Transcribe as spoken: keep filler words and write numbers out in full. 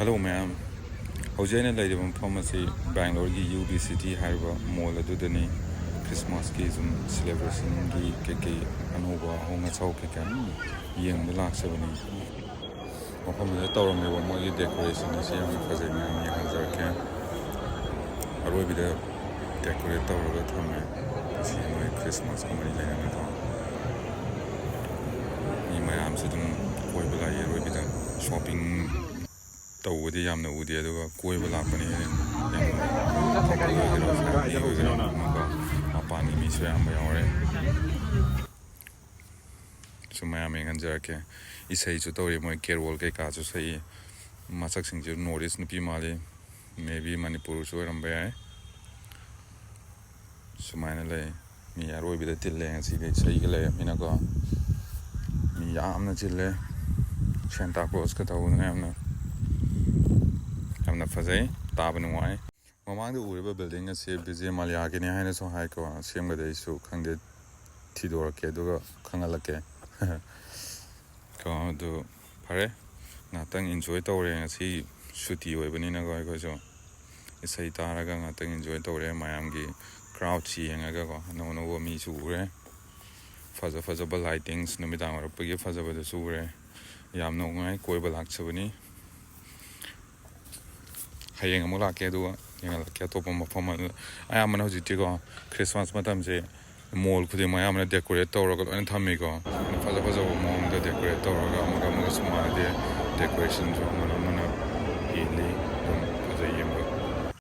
Hello ꯃꯌꯥꯝ, ꯍꯧꯖꯤꯛ ꯑꯩꯅ ꯂꯩꯔꯤꯕ ꯃꯐꯝ ꯑꯁꯤ ꯕꯦꯡꯒ꯭ꯂꯣꯔꯒꯤ ꯌꯨ ꯕꯤ ꯁꯤꯇꯤ ꯍꯥꯏꯔꯤꯕ ꯃꯣꯜ ꯑꯗꯨꯗꯅꯤ꯫ ꯈ꯭ꯔꯤꯁꯃꯥꯁꯀꯤ ꯁꯨꯝ ꯁꯦꯂꯦꯕ꯭ꯔꯦꯁꯟꯒꯤ ꯀꯩꯀꯩ ꯑꯅꯧꯕ ꯑꯍꯣꯡ ꯑꯆꯥꯎ ꯀꯩꯀꯥ ꯌꯦꯡꯕ ꯂꯥꯛꯆꯕꯅꯤ꯫ ꯃꯐꯝ ꯑꯁꯤꯗ ꯇꯧꯔꯝꯃꯤꯕ ꯃꯣꯏꯒꯤ ꯗꯦꯀꯣꯔꯦꯁꯟ ꯑꯁꯤ ꯌꯥꯝꯅ ꯐꯖꯩ, ꯃꯌꯥꯝ ꯌꯦꯡꯍꯟꯖꯔꯛꯀꯦ꯫ ꯑꯔꯣꯏꯕꯗ ꯗꯦꯀꯣꯔꯦꯠ ꯇꯧꯔꯒ ꯊꯝꯃꯦ꯫ ꯑꯁꯤ ꯃꯣꯏ ꯈ꯭ꯔꯤꯁꯃꯥꯁꯀ ꯃꯔꯤ ꯂꯩꯅꯅꯀꯣ꯫ ꯃꯤ ꯃꯌꯥꯝꯁꯨ ꯑꯗꯨꯝ ꯀꯣꯏꯕ ꯂꯥꯛꯏ꯫ ꯑꯔꯣꯏꯕꯗ ꯁꯣꯞꯄꯤꯡ ꯇꯧꯕꯗꯤ ꯌꯥꯝꯅ ꯎꯗꯦ, ꯑꯗꯨꯒ ꯀꯣꯏꯕ ꯂꯥꯛꯄꯅ ꯍꯦꯟꯅ ꯌꯥꯝꯅ ꯎꯏ꯫ ꯀꯣꯏꯕ ꯑꯣꯏꯒꯦꯔꯥ, ꯐꯦꯃꯤꯂꯤ ꯑꯣꯏꯒꯦꯔꯥ, ꯑꯃꯒ ꯃꯄꯥꯟꯒꯤ ꯃꯤꯁꯨ ꯑꯌꯥꯝꯕ ꯌꯥꯎꯔꯦ꯫ ꯁꯨꯝ ꯃꯌꯥꯝ ꯌꯦꯡꯍꯟꯖꯔꯛꯀꯦ꯫ ꯏꯁꯩꯁꯨ ꯇꯧꯔꯤ, ꯃꯣꯏ ꯀꯦꯔꯣꯜ ꯀꯩꯀꯥꯁꯨ ꯁꯛꯏ꯫ ꯃꯁꯛꯁꯤꯡꯁꯤ ꯅꯣꯔꯠ ꯏꯁ ꯅꯨꯄꯤ ꯃꯥꯜꯂꯤ, ꯃꯦ ꯕꯤ ꯃꯅꯤꯄꯨꯔꯁꯨ ꯑꯣꯏꯔꯝꯕ ꯌꯥꯏ꯫ ꯁꯨꯃꯥꯏꯅ ꯂꯩ꯫ ꯃꯤ ꯑꯔꯣꯏꯕꯗ ꯇꯤꯜꯂꯦ ꯉꯁꯤꯗꯤ, ꯏꯁꯩꯒ ꯂꯩꯔꯕꯅꯤꯅꯀꯣ꯫ ꯃꯤ ꯌꯥꯝꯅ ꯆꯤꯜꯂꯦ꯫ ꯁꯦꯟꯇꯥ ꯀ꯭ꯂꯣꯁꯀ ꯇꯧꯗꯅ ꯌꯥꯝꯅ, ꯌꯥꯝꯅ ꯐꯖꯩ, ꯇꯥꯕ ꯅꯨꯡꯉꯥꯏ꯫ ꯃꯃꯥꯡꯗ ꯎꯔꯤꯕ ꯕꯤꯜꯗꯤꯡ ꯑꯁꯤ ꯕꯤꯖꯦ ꯃꯥꯂꯤꯌꯥꯒꯤꯅꯤ ꯍꯥꯏꯅꯁꯨ ꯍꯥꯏꯀꯣ꯫ ꯑꯁꯦꯡꯕꯗꯤ ꯑꯩꯁꯨ ꯈꯪꯗꯦ, ꯊꯤꯗꯣꯔꯛꯀꯦ ꯑꯗꯨꯒ ꯈꯪꯍꯜꯂꯛꯀꯦ꯫ ꯀꯣ, ꯑꯗꯨ ꯐꯔꯦ, ꯉꯥꯛꯇꯪ ꯏꯟꯖꯣꯏ ꯇꯧꯔꯦ꯫ ꯉꯁꯤ ꯁꯨꯇꯤ ꯑꯣꯏꯕꯅꯤꯅꯀꯣ, ꯑꯩꯈꯣꯏꯁꯨ ꯏꯁꯩ ꯇꯥꯔꯒ ꯉꯥꯛꯇꯪ ꯏꯟꯖꯣꯏ ꯇꯧꯔꯦ꯫ ꯃꯌꯥꯝꯒꯤ ꯀ꯭ꯔꯥꯎꯗꯁꯤ ꯌꯦꯡꯉꯒꯀꯣ, ꯑꯅꯧ ꯑꯅꯧꯕ ꯃꯤꯁꯨ ꯎꯔꯦ꯫ ꯐꯖ ꯐꯖꯕ ꯂꯥꯏꯇꯤꯡꯁ, ꯅꯨꯃꯤꯗꯥꯡ ꯑꯣꯏꯔꯛꯄꯒꯤ ꯐꯖꯕꯗꯨꯁꯨ ꯎꯔꯦ꯫ ꯌꯥꯝ ꯅꯨꯡꯉꯥꯏ, ꯀꯣꯏꯕ ꯂꯥꯛꯆꯕꯅꯤ꯫ ꯍꯌꯦꯡ ꯑꯃꯨꯛ ꯂꯥꯛꯀꯦ, ꯑꯗꯨꯒ ꯌꯦꯡꯍꯜꯂꯛꯀꯦ ꯑꯇꯣꯞꯄ ꯃꯐꯝ ꯑꯗꯨ꯫ ꯑꯌꯥꯝꯕꯅ ꯍꯧꯖꯤꯛꯇꯤꯀꯣ, ꯈ꯭ꯔꯤꯁꯃꯥꯁ ꯃꯇꯝꯁꯦ ꯃꯣꯜ ꯈꯨꯗꯤꯡꯃꯛ ꯑꯌꯥꯝꯕꯅ ꯗꯦꯀꯣꯔꯦꯠ ꯇꯧꯔꯒ ꯂꯣꯏꯅ ꯊꯝꯃꯤꯀꯣ꯫ ꯐꯖ ꯐꯖꯕ ꯃꯑꯣꯡꯗ ꯗꯦꯀꯣꯔꯦꯠ ꯇꯧꯔꯒ, ꯑꯃꯒ ꯑꯃꯒꯁꯨ ꯃꯥꯟꯅꯗꯦ꯫ ꯗꯦꯀꯣꯔꯦꯁꯟꯁꯨ ꯑꯃꯅ